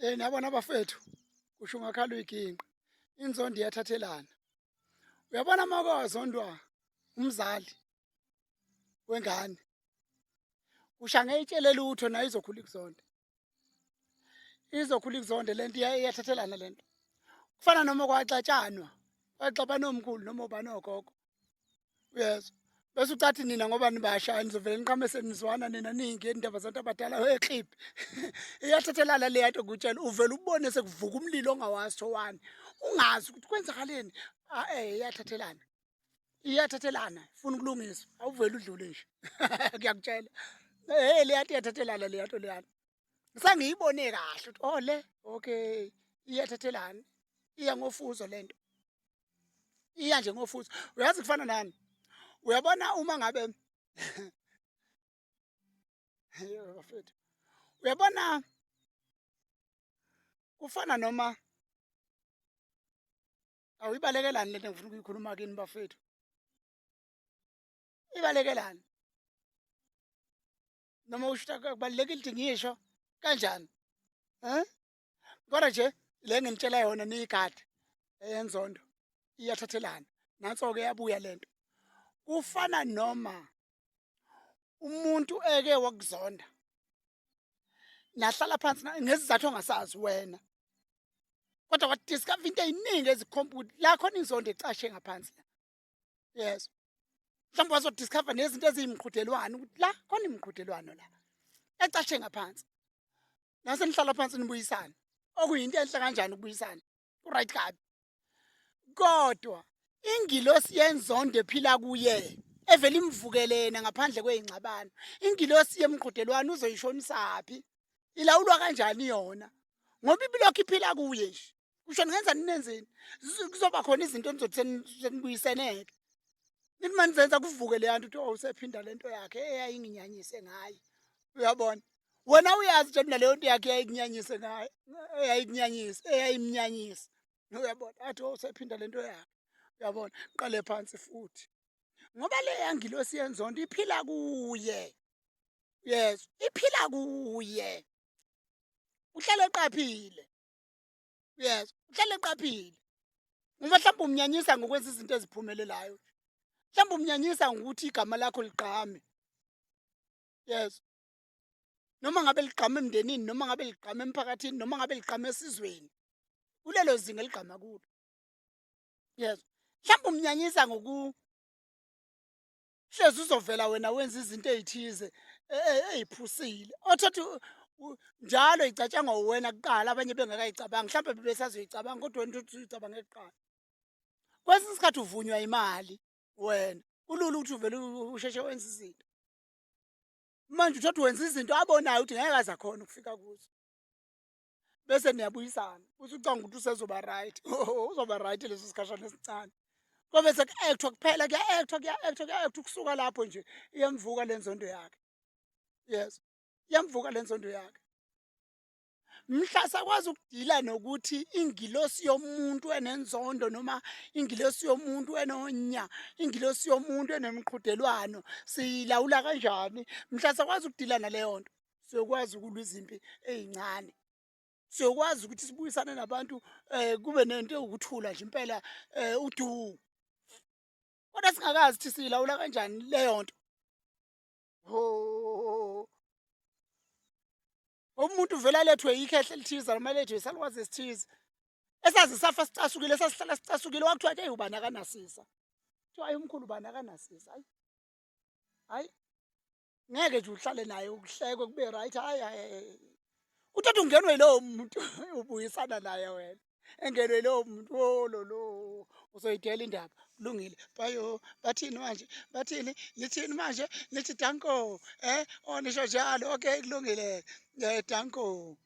Niyabona bafethu, kusho ungakhala uyiginqa. Inzondo iyathathelana. Uyabona uma kwazondwa umzali wengane, kusha ngeyitshele lutho nayo izokhula ikuzonde. Izokhula ikuzonde lento iyathathelana lento. Kufana noma kwaxatshanwa, kwaxabana omkhulu noma obani ogogo. Uyezwa? Bese ucathi nina ngoba nibasha nizovele niqhame senizwana nina ningeni indaba zabantu abadala weklip. Iyathathelana le yanto ngikutshela uvele ubone sekuvuka umlilo ongawazi thowani. Ungazi ukuthi kwenzakaleni. Ah iyathathelana. Iyathathelana, ifuna ukulungiswa. Awuvele udlule nje. Ngiyakutshela. Eh le yanto iyathathelana le yanto leyana. Sengiyibone kahle ukuthi oh le okay iyathathelana. Iya ngofuzo lento. Iya nje ngofuzo. Uyazi kufana nani? Uyabona uma ngabe bafethu. Uyabona kufana noma awuyibalekelani lento engifuna ukuyikhuluma kini bafethu. Ibalekelani? Noma usho ukuthi kubalulekile ukuthi ngisho kanjani? Eh? Kodwa nje le nginitshela yona niyigade eyenzondo iyathathelana. Nanso-ke yabuya lento. Kufana noma umuntu eke wakuzonda nahlala phansi ngesizathu ongasazi wena kodwa wadiscover into ey'ningi ezikhomba ukuthi la khona inzondo ecashe ngaphansi la yes mhlawumbe wazodiscover nezinto eziyimqhudelwano ukuthi la khona imiqhudelwano la ecashe ngaphansi nase nihlala phansi nibuyisana okuyinto enhle kanjani ukubuyisana ku-right kabi kodwa ingilosi yenzondo ephila kuye evele imvukele yena ngaphandle kwey'ngxabano ingilosi yemqhudelwano uzoyishonisaphi ilawulwa kanjani yona ngoba ibilokhu iphila kuye nje kusho ningenza ninenzeni kuzoba khona izinto enizothi senibuyiseneke nithi uma nizenza kuvuke leya nto ukuthi oh usephinda le nto yakhe eyayinginyanyise ngayo uyabona wena uyazi nje mina leyo nto yakhe eyayikunyanyise ngayo eyayikunyanyisa eyayimnyanyisa uyabona athi oh usephinda le nto yakhe uyabona qale phansi futhi ngoba le yangilosi yenzondo iphila kuye yes iphila kuye uhlale eqaphile uyezwa uhlale eqaphile uma mhlawumbe umnyanyisa ngokwenza izinto eziphumelelayo mhlawumbe umnyanyisa ngokuthi igama lakho ligqame yezwa noma ngabe ligqame emndenini noma ngabe ligqame emphakathini noma ngabe ligqame esizweni kulelo zinga eligqama kulo yezwa mhlawumbe umnyanyisa ngoku hlezi uzovela wena wenza izinto ey'thize e, e, ey'phusile othatha njalo icatshangwa uwena kuqala abanye bengakayicabangi mhlawumbe bebesazoyicabanga kodwa wena uthi uyicabange kuqala kwesinye isikhathi uvunywa imali wena kulula ukuthi uvele usheshe wenze izinto manje uthatha wenza izinto abonayo ukuthi ngeke aze akhona ukufika kuzo bese niyabuyisana usucanga ukuthi usezoba right uzoba right leso sikhashana esincane kobe seku-actwa kuphela kuya-actwa kuya-actwa kuya-actwa ukusuka lapho nje iyamvuka le nzondo yakhe yes iyamvuka le nzondo yakhe mhla sakwazi ukudila nokuthi ingilosi yomuntu enenzondo noma ingilosi yomuntu enonya ingilosi yomuntu enemqhudelwano siyilawula kanjani mhla sakwazi ukudila naleyo nto siyokwazi ukulwa izimpi ey'ncane siyokwazi ukuthi sibuyisane nabantu um kube nento ewukuthula nje impela um udu kodwa singakazi ukuthi siyilawula kanjani leyo nto ho umuntu uvele alethwe ikhehle elithize noma alethwe isalukwazi esithize esazi safa sicasukile esasihlala sicasukile wakuthiwa ke ubani akanasisa kuthiwa ayi umkhulu ubani akanasisa hayi hayi ngeke nje uhlale naye ukuhlekwe kube right hayi hayi uthatha ungenwe yilowo muntu ubuyisana naye wena engenwe yilowo muntu ololo oh, uzoyidela indaba kulungile bayo bathini manje bathini nithini manje nithi danko eh oh nisho njalo okay kulungile eh danko.